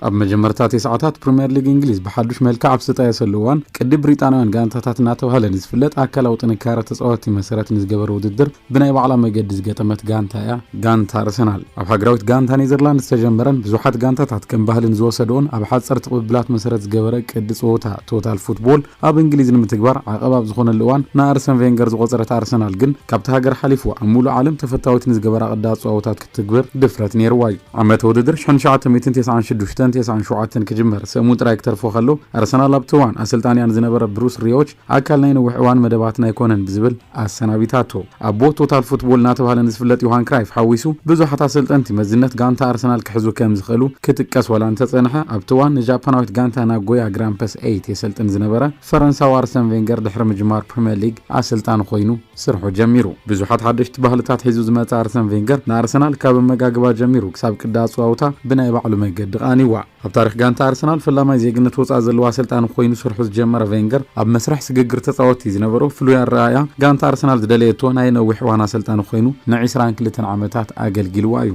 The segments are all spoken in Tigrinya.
ኣብ መጀመርታ እቲ ሰዓታት ፕሪምየር ሊግ እንግሊዝ ብሓዱሽ መልክዕ ኣብ ዝጣየሰሉ እዋን፣ ቅዲ ብሪጣንያውያን ጋንታታት እናተባህለ ንዝፍለጥ ኣካላዊ ጥንካረ ተጻወትቲ መሰረት ንዝገበረ ውድድር ብናይ ባዕላ መገዲ ዝገጠመት ጋንታ እያ ጋንታ ኣርሰናል። ኣብ ሃገራዊት ጋንታ ኔዘርላንድ ዝተጀመረን ብዙሓት ጋንታታት ከም ባህልን ዝወሰደውን ኣብ ሓጸርቲ ቅብብላት መሰረት ዝገበረ ቅዲ ጸወታ ቶታል ፉትቦል ኣብ እንግሊዝ ንምትግባር ዓቐብ ኣብ ዝኾነሉ እዋን ንኣርሰን ቬንገር ዝቖጸረት ኣርሰናል ግን ካብቲ ሃገር ሓሊፉ ኣብ ሙሉእ ዓለም ተፈታዊት ንዝገበራ ቅዲ ኣጸዋውታት ክትግብር ድፍረት ነይርዋ እዩ። ዓመተ ውድድር ሽሕን ትሽዓተ ሚእትን ተስዓን ሽዱሽተን ተስዓን ሸውዓተን ክጅመር ሰሙን ጥራይ ክተርፎ ከሎ ኣርሰናል ኣብቲ እዋን ኣሰልጣኒኣን ዝነበረ ብሩስ ሪዮች ኣካል ናይ ነዊሕ እዋን መደባትና ኣይኮነን ብዝብል ኣሰናቢታቶ። ኣቦ ቶታል ፉትቦል እናተባህለ ንዝፍለጥ ዮሃን ክራይፍ ሓዊሱ ብዙሓት ኣሰልጠንቲ መዝነት ጋንታ ኣርሰናል ክሕዙ ከም ዝኽእሉ ክጥቀስ ዋላ እንተጸንሐ ኣብቲ እዋን ንጃፓናዊት ጋንታ ናጎያ ግራምፐስ ኤይት የሰልጥን ዝነበረ ፈረንሳዊ ኣርሰን ቬንገር ድሕሪ ምጅማር ፕሪምየር ሊግ ኣሰልጣኒ ኮይኑ ስርሑ ጀሚሩ። ብዙሓት ሓደሽቲ ባህልታት ሒዙ ዝመጸ ኣርሰን ቬንገር ንኣርሰናል ካብ ኣመጋግባ ጀሚሩ ክሳብ ቅዲ ኣጸዋውታ ብናይ ባዕሉ መገዲ ቃኒዋ። ኣብ ታሪኽ ጋንታ ኣርሰናል ፈላማይ ዜግነት ወጻኢ ዘለዎ ኣሰልጣኒ ኮይኑ ስርሑ ዝጀመረ ቬንገር ኣብ መስርሕ ስግግር ተጻወትቲ ዝነበሮ ፍሉይ ኣረኣእያ ጋንታ ኣርሰናል ዝደለየቶ ናይ ነዊሕ እዋን ኣሰልጣኒ ኮይኑ ንዒስራን ክልተን ዓመታት ኣገልጊልዋ እዩ።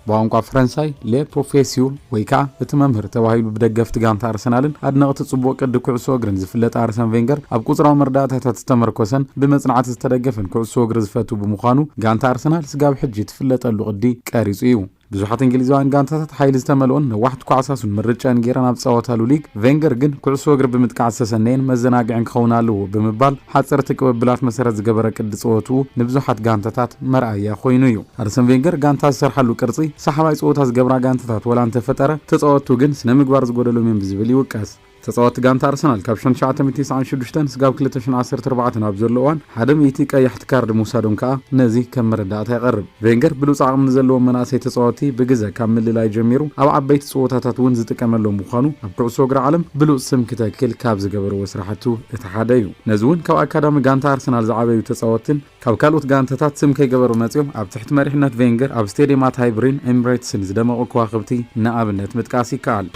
ብቋንቋ ፈረንሳይ ሌ ፕሮፌሲዩ ወይ ከዓ እቲ መምህር ተባሂሉ ብደገፍቲ ጋንታ ኣርሰናልን ኣድነቕቲ ጽቡቕ ቅዲ ኩዕሶ እግርን ዝፍለጥ ኣርሰን ቬንገር ኣብ ቁጽራዊ መረዳእታታት ዝተመርኮሰን ብመጽናዕቲ ዝተደገፈን ኩዕሶ እግሪ ዝፈቱ ብምዃኑ ጋንታ ኣርሰናል ስጋብ ሕጂ ትፍለጠሉ ቅዲ ቀሪጹ እዩ። ብዙሓት እንግሊዛውያን ጋንታታት ሓይሊ ዝተመልኦን ነዋሕቲ ኳዕሳሱን ምርጫን ገይረን ኣብ ዝጻወታሉ ሊግ፣ ቬንገር ግን ኩዕሶ እግሪ ብምጥቃዕ ዝተሰነየን መዘናግዕን ክኸውን ኣለዎ ብምባል ሓጸርቲ ቅብብላት መሰረት ዝገበረ ቅዲ ጸወትኡ ንብዙሓት ጋንታታት መርኣያ ኮይኑ እዩ። ኣርሰን ቬንገር ጋንታ ዝሰርሓሉ ቅርጺ ሰሓባይ ጸወታ ዝገብራ ጋንታታት ወላ እንተፈጠረ፣ ተጻወትቱ ግን ስነ ምግባር ዝጎደሎም እዮም ብዝብል ይውቀስ። ተጻወትቲ ጋንታ ኣርሰናል ካብ ሽሕን ትሽዓተ ሚእትን ተስዓን ሽዱሽተን ስጋብ ክልተ ሽሕን ዓሰርተ ኣርባዕተን ኣብ ዘሎ እዋን ሓደ ሚእቲ ቀያሕቲ ካርድ ምውሳዶም ከኣ ነዚ ከም መረዳእታ የቐርብ። ቬንገር ብሉጽ ዓቕሚ ዘለዎም መናእሰይ ተጻወትቲ ብግዘ ካብ ምልላይ ጀሚሩ ኣብ ዓበይቲ ጸወታታት እውን ዝጥቀመሎም ምዃኑ ኣብ ኩዕሶ እግሪ ዓለም ብሉጽ ስም ክተክል ካብ ዝገበርዎ ስራሕቱ እቲ ሓደ እዩ። ነዚ እውን ካብ ኣካዳሚ ጋንታ ኣርሰናል ዝዓበዩ ተጻወትትን ካብ ካልኦት ጋንታታት ስም ከይገበሩ መጺኦም ኣብ ትሕቲ መሪሕነት ቬንገር ኣብ ስቴድየማት ሃይብሪን ኤምሬትስን ዝደመቑ ከዋኽብቲ ንኣብነት ምጥቃስ ይከኣል።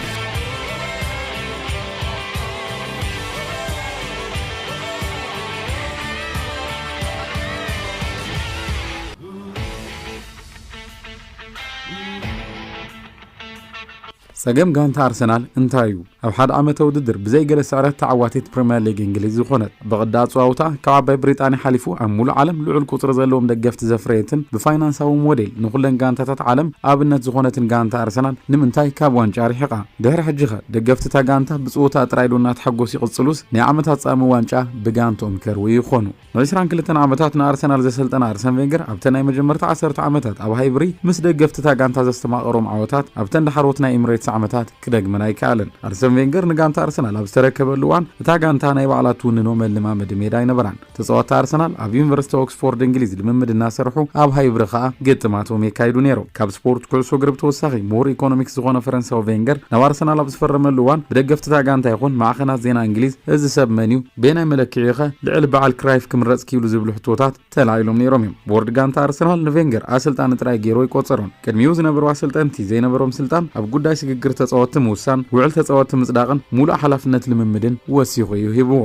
ጸገም ጋንታ ኣርሰናል እንታይ እዩ? ኣብ ሓደ ዓመተ ውድድር ብዘይ ገለ ስዕረት ተዓዋቲት ፕሪምየር ሊግ እንግሊዝ ዝኾነት፣ ብቕዲ ኣጸዋውታ ካብ ዓባይ ብሪጣንያ ሓሊፉ ኣብ ሙሉእ ዓለም ልዑል ቁጽሪ ዘለዎም ደገፍቲ ዘፍረየትን ብፋይናንሳዊ ሞዴል ንኹለን ጋንታታት ዓለም ኣብነት ዝኾነትን ጋንታ ኣርሰናል ንምንታይ ካብ ዋንጫ ርሒቓ? ድሕሪ ሕጂኸ ደገፍቲ እታ ጋንታ ብጽወታ ጥራይ ዶ እናተሓጎሱ ይቕጽሉስ ናይ ዓመታት ጻሚ ዋንጫ ብጋንትኦም ከርውዩ ይኾኑ? ንዒስራን ክልተን ዓመታት ንኣርሰናል ዘሰልጠነ ኣርሰን ቬንገር ኣብተን ናይ መጀመርታ ዓሰርተ ዓመታት ኣብ ሃይብሪ ምስ ደገፍቲ እታ ጋንታ ዘስተማቐሮም ዓወታት ኣብተን ደሓሮት ናይ ኤምሬትስ ዓመታት ክደግመን ኣይከኣለን። ኣርሰን ቬንገር ንጋንታ ኣርሰናል ኣብ ዝተረከበሉ እዋን እታ ጋንታ ናይ ባዕላ ትውንኖ መለማመዲ ሜዳ ኣይነበራን። ተጻወትቲ ኣርሰናል ኣብ ዩኒቨርሲቲ ኦክስፎርድ እንግሊዝ ልምምድ እናሰርሑ ኣብ ሃይብሪ ከኣ ግጥማቶም የካይዱ ነይሮም። ካብ ስፖርት ኩዕሶ እግሪ ብተወሳኺ ምሁር ኢኮኖሚክስ ዝኾነ ፈረንሳዊ ቬንገር ናብ ኣርሰናል ኣብ ዝፈረመሉ እዋን ብደገፍቲ እታ ጋንታ ይኹን ማዕኸናት ዜና እንግሊዝ እዚ ሰብ መን እዩ? በየናይ መለክዒ ኸ ልዕሊ በዓል ክራይፍ ክምረጽ ክኢሉ ዝብሉ ሕቶታት ተላዒሎም ነይሮም እዮም። ቦርድ ጋንታ ኣርሰናል ንቬንገር ኣሰልጣኒ ጥራይ ገይሩ ኣይቆጸሮን። ቅድሚኡ ዝነበሩ ኣሰልጠንቲ ዘይነበሮም ስልጣን ኣብ ጉዳይ ስግግር ተጻወትቲ ምውሳን፣ ውዕል ተጻወትቲ ምጽዳቕን ሙሉእ ሓላፍነት ልምምድን ወሲኹ እዩ ሂብዎ።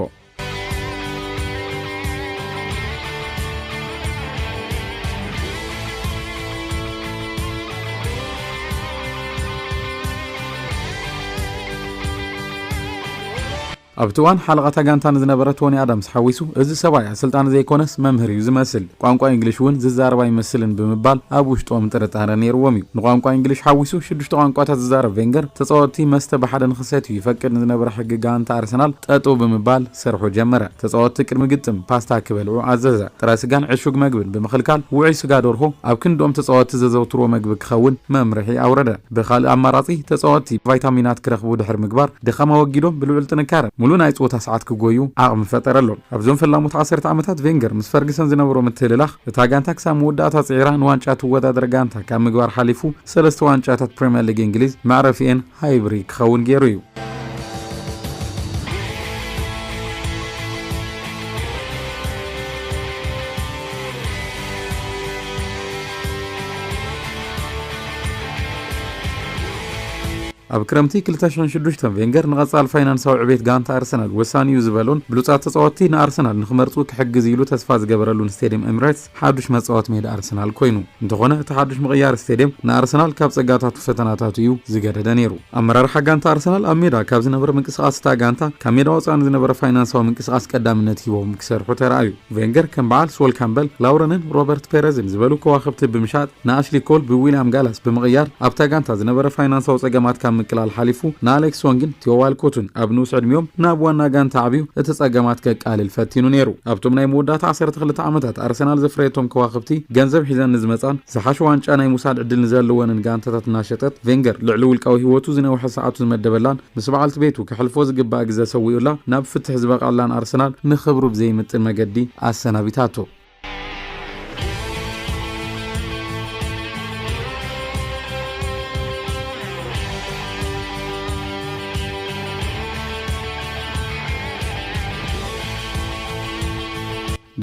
ኣብቲ እዋን ሓለቓ እታ ጋንታ ንዝነበረ ቶኒ ኣዳምስ ሓዊሱ፣ እዚ ሰብኣይ ኣሰልጣኒ ዘይኮነስ መምህር እዩ ዝመስል፣ ቋንቋ እንግሊሽ እውን ዝዛረብ ኣይመስልን ብምባል ኣብ ውሽጦም ጥርጣረ ነይርዎም እዩ። ንቋንቋ እንግሊሽ ሓዊሱ ሽዱሽተ ቋንቋታት ዝዛረብ ቬንገር፣ ተጻወትቲ መስተ ብሓደ ንኽሰትዩ ይፈቅድ ንዝነበረ ሕጊ ጋንታ ኣርሰናል ጠጠው ብምባል ስርሑ ጀመረ። ተጻወትቲ ቅድሚ ግጥም ፓስታ ክበልዑ ኣዘዘ። ጥረ ስጋን ዕሹግ መግብን ብምኽልካል ውዑይ ስጋ ደርሆ ኣብ ክንድኦም ተጻወትቲ ዘዘውትርዎ መግቢ ክኸውን መምርሒ ኣውረደ። ብኻልእ ኣማራጺ ተጻወትቲ ቫይታሚናት ክረኽቡ ድሕሪ ምግባር ድኻም ኣወጊዶም ብልዑል ጥንካረ ሙሉእ ናይ ጸወታ ሰዓት ክጎዩ ዓቕሚ ፈጠረሎም። ኣብዞም ፈላሞት ዓሰርተ ዓመታት ቬንገር ምስ ፈርግሰን ዝነበሮ ምትህልላኽ እታ ጋንታ ክሳብ መወዳእታ ጽዒራ ንዋንጫ ትወዳደር ጋንታ ካብ ምግባር ሓሊፉ ሰለስተ ዋንጫታት ፕሪምየር ሊግ እንግሊዝ መዕረፊኤን ሃይብሪ ክኸውን ገይሩ እዩ። ኣብ ክረምቲ ክልተ ሽሕን ሽዱሽተን ቬንገር ንቐጻል ፋይናንሳዊ ዕቤት ጋንታ ኣርሰናል ወሳኒ እዩ ዝበሎን ብሉጻት ተጻወትቲ ንኣርሰናል ንኽመርጹ ክሕግዝ ኢሉ ተስፋ ዝገበረሉን ስቴድየም ኤምሬትስ ሓዱሽ መጻወት ሜዳ ኣርሰናል ኮይኑ። እንተኾነ እቲ ሓዱሽ ምቕያር ስቴድየም ንኣርሰናል ካብ ጸጋታቱ ፈተናታቱ እዩ ዝገደደ ነይሩ። ኣመራርሓ ጋንታ ኣርሰናል ኣብ ሜዳ ካብ ዝነበረ ምንቅስቓስ እታ ጋንታ ካብ ሜዳ ወጻኢ ንዝነበረ ፋይናንሳዊ ምንቅስቓስ ቀዳምነት ሂቦም ክሰርሑ ተራእዩ። ቬንገር ከም በዓል ሶል ካምበል፣ ላውረንን ሮበርት ፔረዝን ዝበሉ ከዋኽብቲ ብምሻጥ ንኣሽሊ ኮል ብዊልያም ጋላስ ብምቕያር ኣብታ ጋንታ ዝነበረ ፋይናንሳዊ ጸገማት ካብ ምቅላል ሓሊፉ ንኣሌክስ ሶንግን ቲዮ ዋልኮትን ኣብ ንኡስ ዕድሚኦም ናብ ዋና ጋንታ ዓብዩ እቲ ጸገማት ከቃልል ፈቲኑ ነይሩ። ኣብቶም ናይ መወዳእታ ዓሰርተ ክልተ ዓመታት ኣርሰናል ዘፍረየቶም ከዋኽብቲ ገንዘብ ሒዘን ንዝመጻን ዝሓሸ ዋንጫ ናይ ምውሳድ ዕድል ንዘለወንን ጋንታታት እናሸጠት ቬንገር ልዕሊ ውልቃዊ ህይወቱ ዝነውሐ ሰዓቱ ዝመደበላን ምስ በዓልቲ ቤቱ ከሕልፎ ዝግባእ ግዘ ሰዊኡላ ናብ ፍትሕ ዝበቐላን ኣርሰናል ንኽብሩ ብዘይምጥን መገዲ ኣሰናቢታቶ።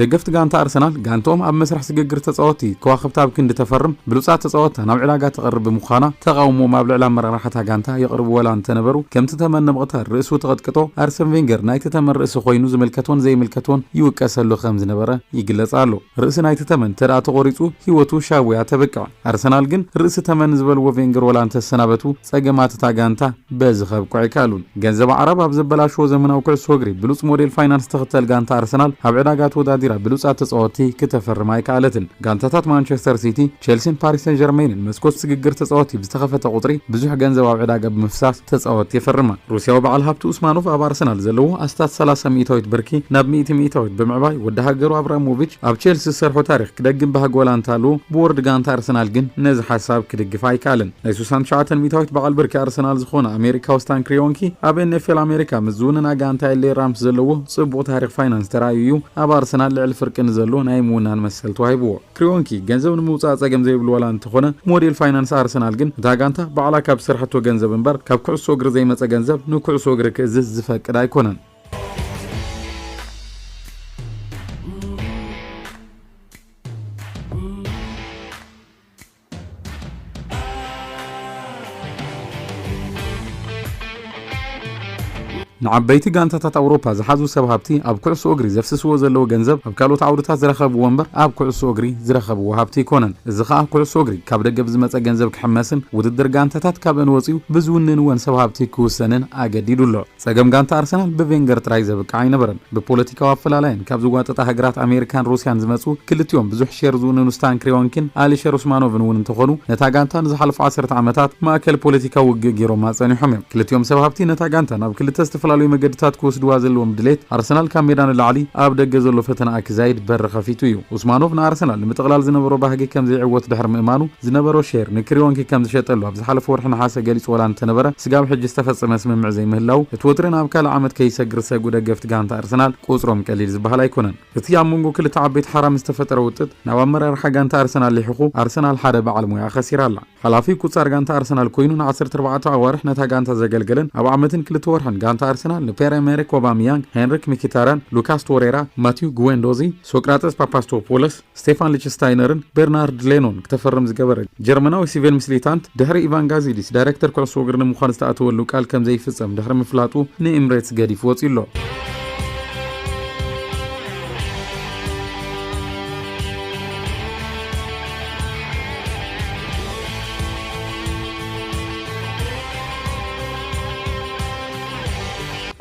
ደገፍቲ ጋንታ ኣርሰናል ጋንትኦም ኣብ መስርሕ ስግግር ተጻወትቲ ከዋኽብቲ ኣብ ክንዲ ተፈርም ብሉጻት ተጻወትታ ናብ ዕዳጋ ተቐርብ ብምዃና ተቓውሞም ኣብ ልዕሊ ኣመራርሓታ ጋንታ የቕርቡ ወላ እንተነበሩ ከምቲ ተመን ንምቕታል ርእሱ ተቐጥቅጦ ኣርሰን ቬንገር ናይቲ ተመን ርእሲ ኮይኑ ዝምልከቶን ዘይምልከቶን ይውቀሰሉ ከም ዝነበረ ይግለጽ ኣሎ። ርእሲ ናይቲ ተመን እንተ ደኣ ተቖሪጹ ህይወቱ ሻቡያ ተብቅዕ። ኣርሰናል ግን ርእሲ ተመን ዝበልዎ ቬንገር ወላ እንተሰናበቱ ጸገማት እታ ጋንታ በዚ ከብቅዑ ኣይከኣሉን። ገንዘብ ኣዕራብ ኣብ ዘበላሽዎ ዘመናዊ ኩዕሶ እግሪ ብሉጽ ሞዴል ፋይናንስ ትኽተል ጋንታ ኣርሰናል ኣብ ዕዳጋ ተወዳዲራ ብሉጻት ተጻወትቲ ክተፈርም ኣይከኣለትን። ጋንታታት ማንቸስተር ሲቲ፣ ቼልሲን ፓሪስ ሰን ጀርሜንን መስኮት ስግግር ተጻወትቲ ብዝተኸፈተ ቁጽሪ ብዙሕ ገንዘብ ኣብ ዕዳጋ ብምፍሳስ ተጻወትቲ የፈርማ። ሩስያዊ በዓል ሃብቲ ኡስማኖቭ ኣብ ኣርሰናል ዘለዎ ኣስታት ሰላሳ ሚእታዊት ብርኪ ናብ ሚእቲ ሚእታዊት ብምዕባይ ወዲ ሃገሩ ኣብራሞቪች ኣብ ቼልሲ ዝሰርሖ ታሪኽ ክደግም ባህጊ ወላ እንተሃለዎ ብቦርድ ጋንታ ኣርሰናል ግን ነዚ ሓሳብ ክድግፍ ኣይከኣለን። ናይ ስሳን ትሽዓተን ሚእታዊት በዓል ብርኪ ኣርሰናል ዝኾነ ኣሜሪካዊ ስታን ክሪዮንኪ ኣብ ኤን ኤፍ ኤል ኣሜሪካ ምስ ዝውንና ጋንታ ኤል ኤ ራምስ ዘለዎ ጽቡቕ ታሪኽ ፋይናንስ ተራእዩ እዩ ኣብ ኣርሰናል ልዕሊ ፍርቂ ንዘሎ ናይ ምውናን መሰል ተዋሂብዎ። ክሪዮንኪ ገንዘብ ንምውጻእ ጸገም ዘይብሉ ዋላ እንተኾነ ሞዴል ፋይናንስ ኣርሰናል ግን እታ ጋንታ ባዕላ ካብ ዝሰርሐቶ ገንዘብ እምበር ካብ ኩዕሶ እግሪ ዘይመጸ ገንዘብ ንኩዕሶ እግሪ ክእዝዝ ዝፈቅድ ኣይኮነን። ንዓበይቲ ጋንታታት ኣውሮፓ ዝሓዙ ሰብ ሃብቲ ኣብ ኩዕሶ እግሪ ዘፍስስዎ ዘለዉ ገንዘብ ኣብ ካልኦት ዓውድታት ዝረኸብዎ እምበር ኣብ ኩዕሶ እግሪ ዝረኸብዎ ሃብቲ ኣይኮነን። እዚ ኸኣ ኩዕሶ እግሪ ካብ ደገ ብዝመጸ ገንዘብ ክሕመስን ውድድር ጋንታታት ካብአን ወጺኡ ብዝውንንወን ሰብ ሃብቲ ክውሰንን ኣገዲዱ ኣሎ። ጸገም ጋንታ ኣርሰናል ብቬንገር ጥራይ ዘብቅዕ ኣይነበረን። ብፖለቲካዊ ኣፈላላየን ካብ ዝዋጠጣ ሃገራት ኣሜሪካን ሩስያን ዝመጹ ክልቲኦም ብዙሕ ሼር ዝውንኑ ስታን ክሪዮንኪን ኣሊሸር ኡስማኖቭን እውን እንተኾኑ ነታ ጋንታ ንዝሓለፉ ዓሰርተ ዓመታት ማእከል ፖለቲካዊ ውግእ ገይሮማ ጸኒሖም እዮም። ክልቲኦም ሰብ ሃብቲ ነታ ጋንታ ናብ ክልተ ዝተፈላለዩ መገድታት ክወስድዋ ዘለዎም ድሌት ኣርሰናል ካብ ሜዳ ንላዕሊ ኣብ ደገ ዘሎ ፈተና ክዛይድ በሪ ከፊቱ እዩ። ኡስማኖቭ ንኣርሰናል ንምጥቕላል ዝነበሮ ባህጊ ከም ዘይዕወት ድሕሪ ምእማኑ ዝነበሮ ሼር ንክሪዮንኪ ከም ዝሸጠሉ ኣብ ዝሓለፈ ወርሒ ነሓሰ ገሊጹ ወላ እንተነበረ ስጋብ ሕጂ ዝተፈጸመ ስምምዕ ዘይምህላው እቲ ወጥሪ ናብ ካልእ ዓመት ከይሰግር ዝሰጉ ደገፍቲ ጋንታ ኣርሰናል ቁጽሮም ቀሊል ዝበሃል ኣይኮነን። እቲ ኣብ መንጎ ክልተ ዓበይቲ ሓራ ምስ ተፈጠረ ውጥጥ ናብ ኣመራርሓ ጋንታ ኣርሰናል ሊሕኹ ኣርሰናል ሓደ በዓል ሞያ ከሲራ ኣላ። ሓላፊ ቁጻር ጋንታ ኣርሰናል ኮይኑ ን ዓሰርተ ኣርባዕተ ኣዋርሕ ነታ ጋንታ ዘገልገለን ኣብ ዓመትን ክልተ ወርሕን ጋንታ ኣርሰናል ንፔር ኤመሪክ ኦባሚያንግ፣ ሄንሪክ ሚኪታራን፣ ሉካስ ቶሬራ፣ ማቲው ጉዌንዶዚ፣ ሶቅራጠስ ፓፓስቶፖለስ፣ ስቴፋን ሊችስታይነርን ቤርናርድ ሌኖን ክተፈርም ዝገበረ ጀርመናዊ ሲቨን ምስሊታንት ድሕሪ ኢቫን ጋዚዲስ ዳይሬክተር ኩዕሶ እግሪ ንምዃን ዝተኣተወሉ ቃል ከም ዘይፍጸም ድሕሪ ምፍላጡ ንኤምሬትስ ገዲፉ ወጺኡ ኣሎ።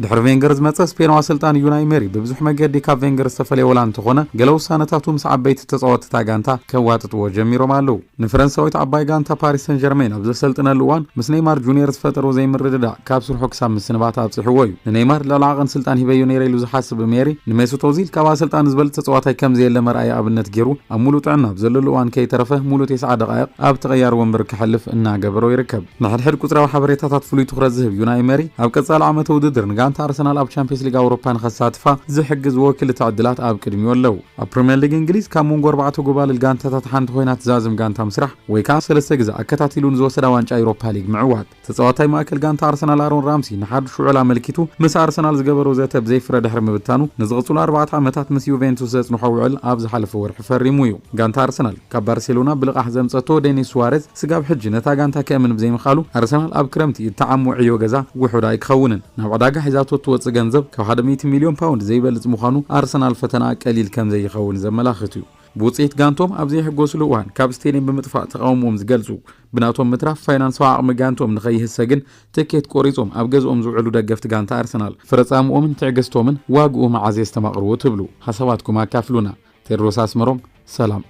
ድሕሪ ቬንገር ዝመጸ ስፔናዊ ኣሰልጣኒ ዩናይ ሜሪ ብብዙሕ መገዲ ካብ ቬንገር ዝተፈለየ ወላ እንተኾነ ገለ ውሳነታቱ ምስ ዓበይቲ ተጻወትቲ እታ ጋንታ ከዋጥጥዎ ጀሚሮም ኣለዉ። ንፈረንሳዊት ዓባይ ጋንታ ፓሪስ ሰን ጀርሜን ኣብ ዘሰልጥነሉ እዋን ምስ ኔይማር ጁኒየር ዝፈጠሮ ዘይምርድዳእ ካብ ስርሑ ክሳብ ምስንባት ኣብጺሕዎ እዩ። ንኔይማር ልዕሊ ዓቐን ስልጣን ሂበዮ ነይረ ኢሉ ዝሓስብ ሜሪ ንሜሱት ኦዚል ካብ ኣሰልጣኒ ዝበልጽ ተጻዋታይ ከም ዘየለ መርኣያ ኣብነት ገይሩ ኣብ ሙሉእ ጥዕና ኣብ ዘለሉ እዋን ከይተረፈ ሙሉእ ተስዓ ደቓይቕ ኣብ ተቐያሪ ወንበር ከሕልፍ እናገበሮ ይርከብ። ንሕድሕድ ቁጽራዊ ሓበሬታታት ፍሉይ ትኹረት ዝህብ ዩናይ ሜሪ ኣብ ቀጻሊ ዓመተ ውድድር ንጋ ጋንታ ኣርሰናል ኣብ ቻምፒየንስ ሊግ ኣውሮፓ ንኸሳትፋ ዝሕግዝዎ ክልተ ዕድላት ኣብ ቅድሚኡ ኣለዉ። ኣብ ፕሪምየር ሊግ እንግሊዝ ካብ መንጎ ኣርባዕተ ጎባልል ጋንታታት ሓንቲ ኮይና ትዛዝም ጋንታ ምስራሕ ወይ ከዓ ሰለስተ ግዜ ኣከታቲሉ ንዝወሰዳ ዋንጫ ኤውሮፓ ሊግ ምዕዋት። ተጻዋታይ ማእከል ጋንታ ኣርሰናል ኣሮን ራምሲ ንሓድሽ ውዕል ኣመልኪቱ ምስ ኣርሰናል ዝገበሮ ዘተ ብዘይፍረ ድሕሪ ምብታኑ፣ ንዝቕጽሉ ኣርባዕተ ዓመታት ምስ ዩቬንቱስ ዘጽንሖ ውዕል ኣብ ዝሓለፈ ወርሒ ፈሪሙ እዩ። ጋንታ ኣርሰናል ካብ ባርሴሎና ብልቓሕ ዘምጸቶ ዴኒስ ሱዋሬዝ ስጋብ ሕጂ ነታ ጋንታ ከእምን ብዘይምኻሉ፣ ኣርሰናል ኣብ ክረምቲ እተዓሞ ዕዮ ገዛ ውሑድ ኣይክኸውንን። ናብ ዕዳጋ ሒዛቶ እትወጽእ ገንዘብ ካብ ሓደ ሚእቲ ሚልዮን ፓውንድ ዘይበልጽ ምዃኑ ኣርሰናል ፈተና ቀሊል ከም ዘይኸውን ዘመላኽት እዩ። ብውጽኢት ጋንቶም ኣብ ዘይሕጎስሉ እዋን ካብ ስቴድየም ብምጥፋእ ተቓውሞኦም ዝገልጹ፣ ብናቶም ምትራፍ ፋይናንሳዊ ዓቕሚ ጋንቶም ንኸይህሰግን ትኬት ቆሪጾም ኣብ ገዝኦም ዝውዕሉ ደገፍቲ ጋንታ ኣርሰናል፣ ፍረጻምኦምን ትዕግስቶምን ዋግኡ መዓዝ የስተማቕርዎ ትብሉ? ሓሳባትኩም ኣካፍሉና። ቴድሮስ ኣስመሮም፣ ሰላም።